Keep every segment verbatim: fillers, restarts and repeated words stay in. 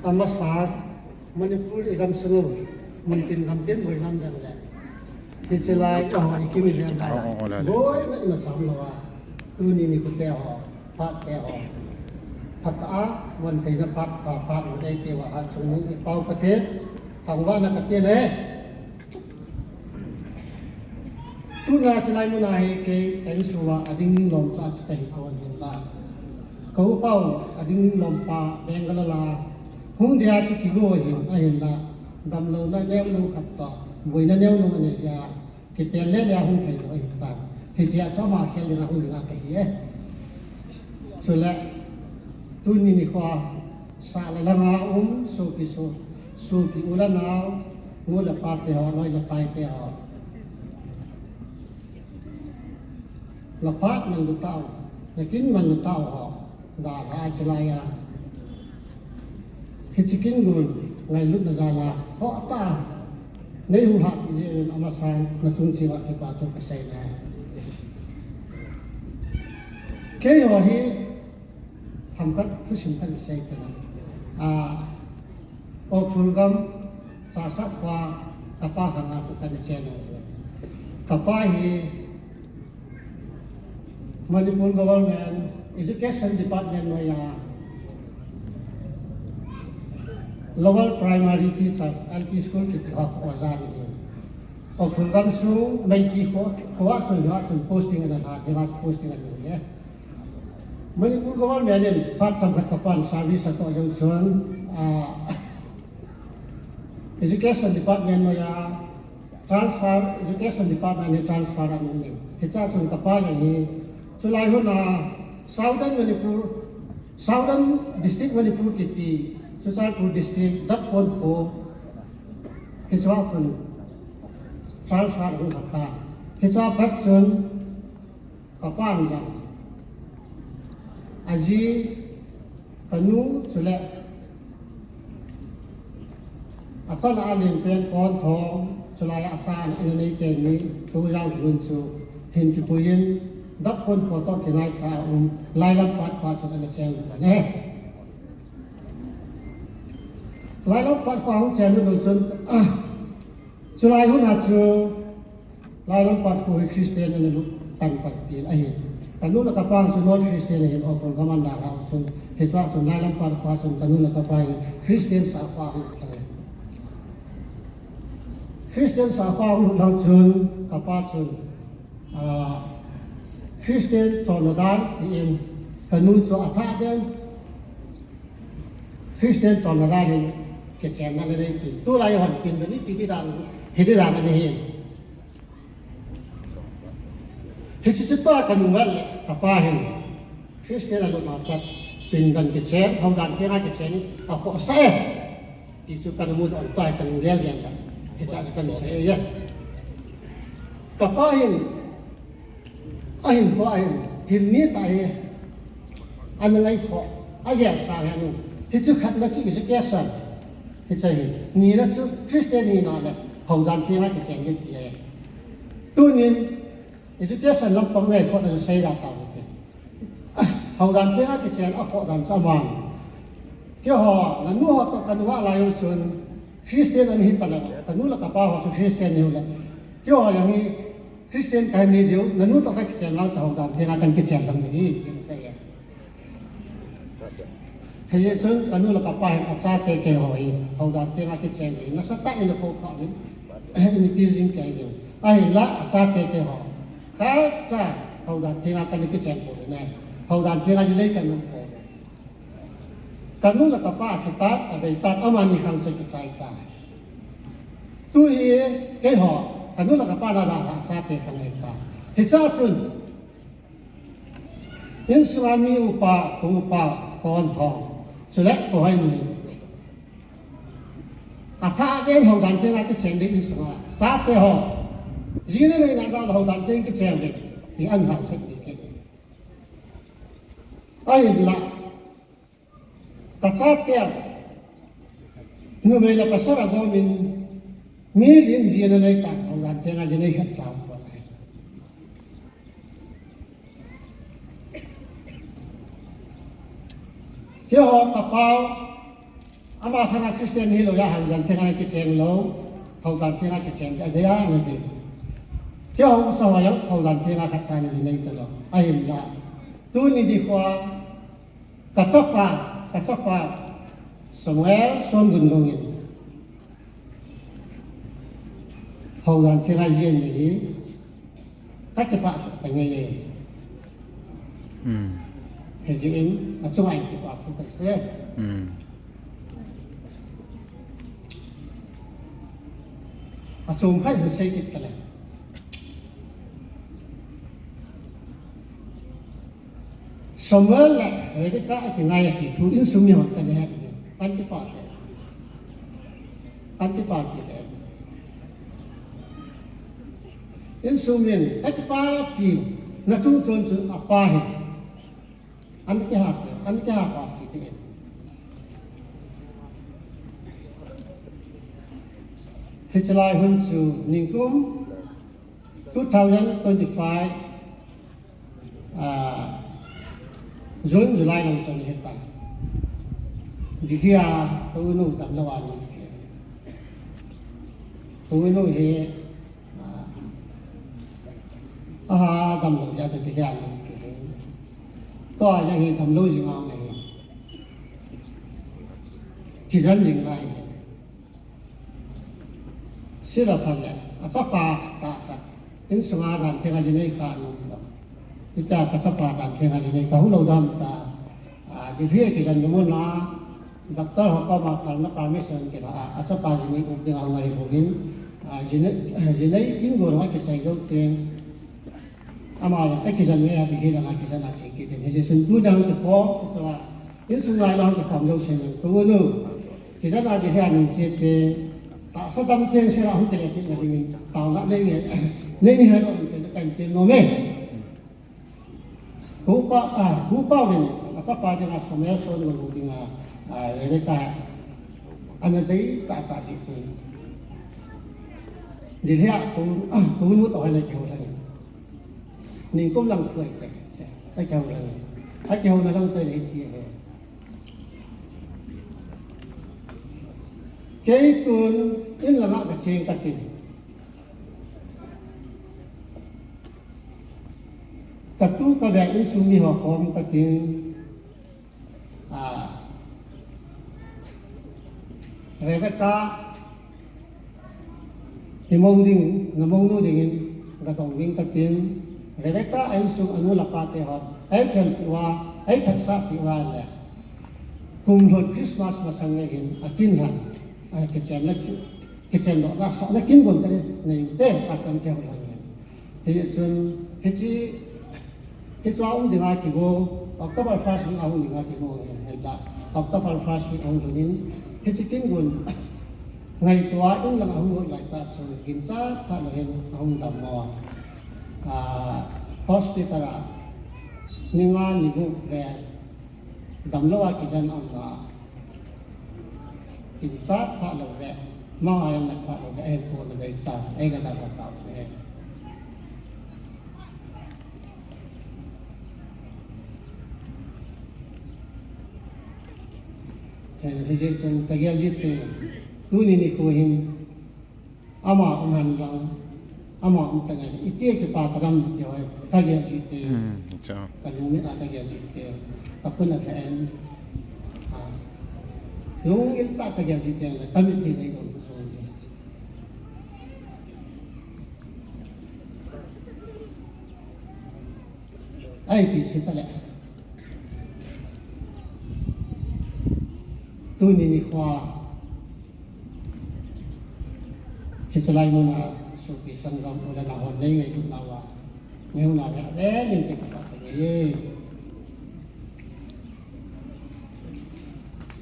Amasa, Manipur i gamsung u, muntin gamtin boina um jongle, hiche lai a ho i kimu jeng le, boina ima sam lou a, tuni nikho te ho, phat te ho, phat a, mun theina phat, phat, phat mun ei pe uva, Hatchungnung i Pau Pathen thangvahna ka pe e. Tuna chulai muna hi kei ka insung uva ading lom cha chu kahi pon ahinla, ka upa u ading lom pa Bangalore a hung dia chu kigo ahin, ahinla damlouna neolou khat toh boina neolou anei jeh a kipel le le a hung thei lou ahitan. Hichea chu ama khel dinga hung dinga kahi e. Chule tuni nikho a sah le lhanga um sopi, so, sopi u le nao, nu le pa te ho, loi le pai te ho, na phat man lou tau, na kin man lou tau ho, dalha a chulai a hiche kin gun ngailutna jal a khoh tah a nei hung lhahpi jeh un amasan na chung cheh uva kipa thu kasei e. Keiho hi themkhat thusim khat isei tale. A, Ukhrul gam Chassad khoa kapa khang a chu kana chen u ahi. Kapa hi Manipur Government Education Department noiya Lower Primary Teacher, L P School kiti ho oja ana hi. Ukhrul gamsung Meitei kho, kho a chun, kho a chun posting ana lha, Dewas posting ana hi e. Manipur Government in phat chomkhat kapan service atoh jou chun, ah, Education Department noiya transfer, Education Department hi transfer ana um in. Hichea chun kapa jong hi chulai hun a Southern Manipur, Southern District Manipur kiti, Churachandpur District, Dapkon kho, hichea khun transfer ahung lha khan. Hichea pat chun kapan jong aji, kanu chule achanu alen pen Konthong, chulai a acha ana nei teni, tu jong hun chu hin kipui in, Dapkon kho toh kinaicha a um, Lailampat kho a chun ana cheng u ahi. Lailampat kho a hung cheng u chun, chulai hun a chu Lailampat kho hi Christian ana lut pan pan tin ahi. Kanu le kapa chu non Christian ahin, Ukhrul gam a dalha u chun, hichea chun Lailampat kho a chun kanu le kapa hi Christian sahkho a hung lut lhon e. Christian sahkho a hung lut lhon chun kapa chun, ah, Christian chonna dan tin kanu chu athah beh in Christian chonna dan in kichenna ana nei peh in. Tulai hon peh in beh ni ti ti dan, hiti dan ana hi. Hiche chu tua kanu le kapa hin Christian alutna pat peh in dan kichen, Houdan Thenga kichen akhohsah e. Ti chu kana mu doh in tua kanu lel lel a. Hichea chu kana sei e. Kapa hin, ahinkho a hin, thil ni tah hi ana ngaikhoh, agel sang ahi. Hichu khatna chu education. Hiche hi, nina chu Christian hina le Houdan Thenga kichen ding ti ahi. Tunin, education lampang ngaikhohna chu seida tau hite. Houdan Thenga kichen akhoh dan chu aman. Keiho, nanu ho toh kanu a lai u chun Christian ana hi ta le, kanu le kapa ho chu Christian ahiu le. Keiho jong hi Christian kahi diu, nanu toh kakichen vang chu Houdan Thenga kana kichen lang ding ahi, tin asei e. Hijeh chun kanu le kapa hin achate keiho hi Houdan Thenga kichen hi nasatah in akou kha uvin, in til jing kei uvin. Ahinla achate keiho khatcha Houdan Thenga kana kichen pouvin ahi. Houdan Thenga ji nei kana um pouve. Kanu le kapa athi tan, avei tan, amani khang chu kichai tai. Tu hi keiho kanu le kapa na dalha achate khat ahi tai. Hichea chun insunga mi upa, ka upa, ka Konthong, chule ka Hoinu, athah beh in Houdan Thenga kichen ding insunga chate ho, jina neina dan Houdan Thenga kichen ding ti ana hahsat ding kit. Ahinla, ka chate, numei le pasal agom in, mi lim jina nei tan, Houdan Thenga ji nei khat cha um pon ahi. Keiho ka pau, Ama khanga Christian hilou a, houdan thenga kicheng lou, houdan thenga kicheng a, adei a, ana ti. Keiho sa hoa jong houdan thenga khat cha ni jinei talou. Ahinla. Tuni nikho a, kachapa, kachapa, Samuel Songunlou in. Houdan thenga jin ni hi, kakipah tah nge. Hmm. Hijeh in, achunga in kipa thu kasei. Hmm. Achom khat hin sei kit kale. Samuel le Rebecca akingai ati thu insung mihon kana het. Kan kipa khe. Kan kipa khe. Insung min, kakipah pi, nachung chon chun apa hi. Ana kiha pi, ana kiha pa pi te. Hichelai hun chu ningkum two thousand twenty-five, ah, June, July lang chan hita. Delhi a ka unu damlou a ni. Ka unu hi, ah, aha damlou jeh a chu Delhi a ni. Tua jeh hi damlou jing a ni. Kijen jing lai. Sila phat le, achapa tah khat. Insunga dan thenga jinei kha nom lo. Hitia kachapa dan thenga jinei kha hung lou dam ta. Ah, Delhi kijen nom na, doctor ho koma kalna permission kila a, achapa jinei u dinga hung ahi bou in. Ah, jinei, jinei kin go na kichai jou teng. Ama la, eh, kijen nge a, Delhi langa kijen a che kit in. Hijeh chun tu dang te ko, so a, insung lai lang te kom jou chen in. Ka unu, kijen a Delhi a nung che te, tahsa dam teng se la hung te le te na ding in. Taona nei nge, nei ni ha lo te kan te nom e. Ka upa, ah, ka upa uvin, achapa dinga Samuel Songunlou dinga, ah, Rebecca, ana dei tah tah jeh chun. Delhi a ka u, ah, ka unu toh le kihou lhon in. Ningkum lang thu ahi te, che, akihou lhon in. Akihouna lang chu ahi ti ahi. Kei tun in langa kacheng katin. Katu kave insung miho khom katin. Ah, Rebecca, hi mong ding, na mong nu dingin, ka dong ding katin, Rebecca a insung anu le apa te hon, ei phelpeh uva, ei phatsah peh uva le, kum lhun Christmas masang le hin, akin lhan, a kichen le ki, kichen dohna sohna kin gon ka nei, nei te, ka chan kihou lhon in. Hichun, hiche, hiche a um dinga kigo, October first week a um dinga kigo, hin, hin la, October first week a um ding in, hiche kin gon, ngaito a in lang a hung got lai tah chun, ginchat phat lou hin a hung dam mo. Ah, hospital a, ni nga ni gup vel, damlou a kijen a um na. Ginchat phat lou ve, ma a jong mat phat lou ve, ahin kho na ve ta, ei na da ta ta ve. Eh, hijeh chun ka gel jing te, tuni nikho hin, ama um hen lang, ama um teng le, iti kipa tadem ti ho, ka gel jing te. Hmm, acha. Ka lungmit a ka gel jing te. Ka khut a ka en. Ah. Lungil tah a ka gel jing te le, ka mitlhi nei don sung. Ahi ti se ta le. Tuni nikho a, hiche lai mun a sopi sanggam u le nao hon nei ngailutna uva, nei hung nau ve, avel in kipah tah e.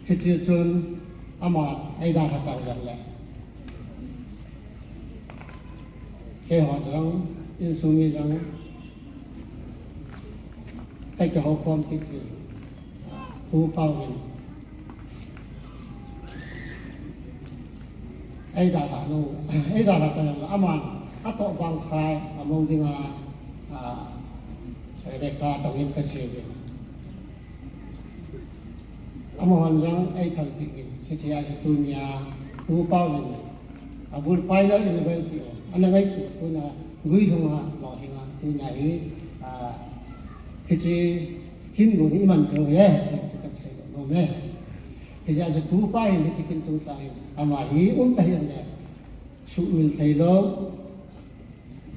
Hiti chun ama ei dalha tau jong le, keiho jong, insung mi jong, ka kihoukhom kit uvin, Pu Pauvin. Ei dalha nu, ei dalha tau jong le, aman atoh bang khai, among dinga, a, Rebecca tongin kasei uvin. Amahon jong eiphalpeh in, hiche a chu tunia, Pu Pauvin, abul painal in avel pi o, ana ngaito tuna, guilhunga, lolhinga, tuna hi, a, hiche kin gon hi iman thei u ahi, ti chu kahin seidoh nom e. Hiche a chu Pu Pa hin hiche kin chungchang hin, ama hi um tahih jongle, sumil thei lou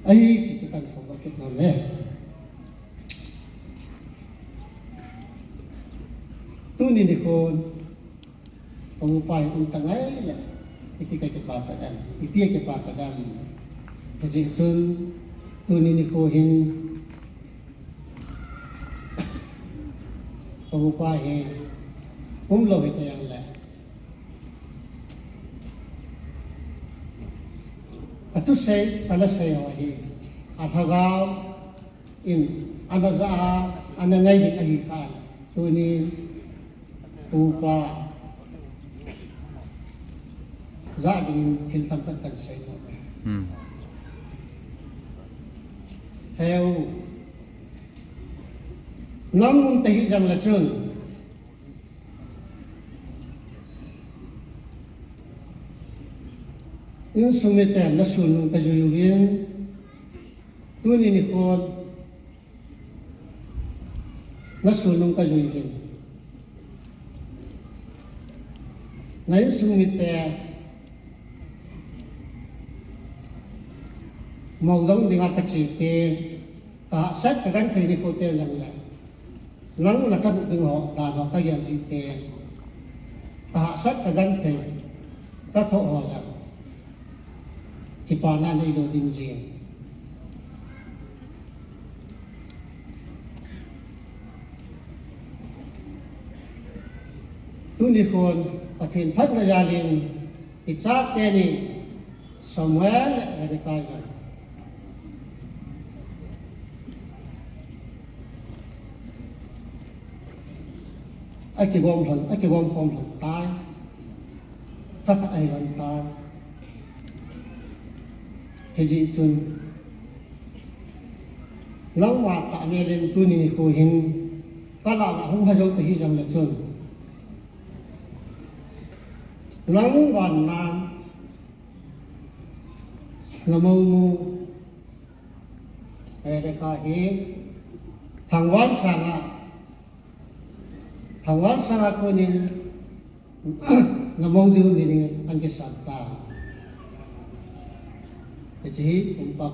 ahi, ti chu kahin phongdoh kit nom e. Tuni nikhon, Pu Pa hi um tangai le, iti kakipah tadem, iti kakipah tadem. Hijeh chun, tuni nikho hin, Pu Pa hi, umlou hita jongle, athusei, ana sei ho hi, alhagao in, ana ja a, ana ngai ding ahi khan, tuni, Pu Pa, ja dingin thil tamtah kahin sei nom e. Heu, nang um tahih jongle chun, insung miten nasun nung kajui uvin, tuni nikhon, nasun nung kajui uvin. Na insung mite, moudong dinga kache teng, kahahsat kagenthei nikho teng jongle, nang le kabuh ding ho, dan ho kagel jing teng, kahahsat kagenthei, kathoh ho jong, kipana neilo ding jeng. Tuni khon Pathen phatna jalin, icha teni Samuel le Rebecca jong akigom lhon, akigom khom lhon tai. Thakhat ahi lhon tai. Hijeh chun, nangma tahbeh in tuni nikho hin, kalah a hung lha jou tahih jongle chun, nang vannan, namounu, Rebecca hi, thangvah sanga, thangvah sanga konin, namou diu dingin ahin kisan tai. Hiche hi, um pa,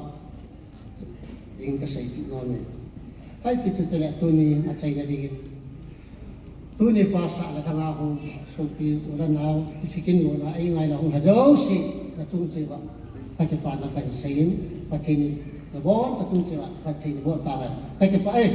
ding kasei kit nom e. Hiti chu chule tuni achaina dingin, tuni pasal le thanga hung sopi u le nao, hiche kin gona eingaina hung lha jouse, nachung cheh uva kakipana kahin seiyin, Pathen in naboncha chung cheh uva Pathen in boh tauhen, kakipah e.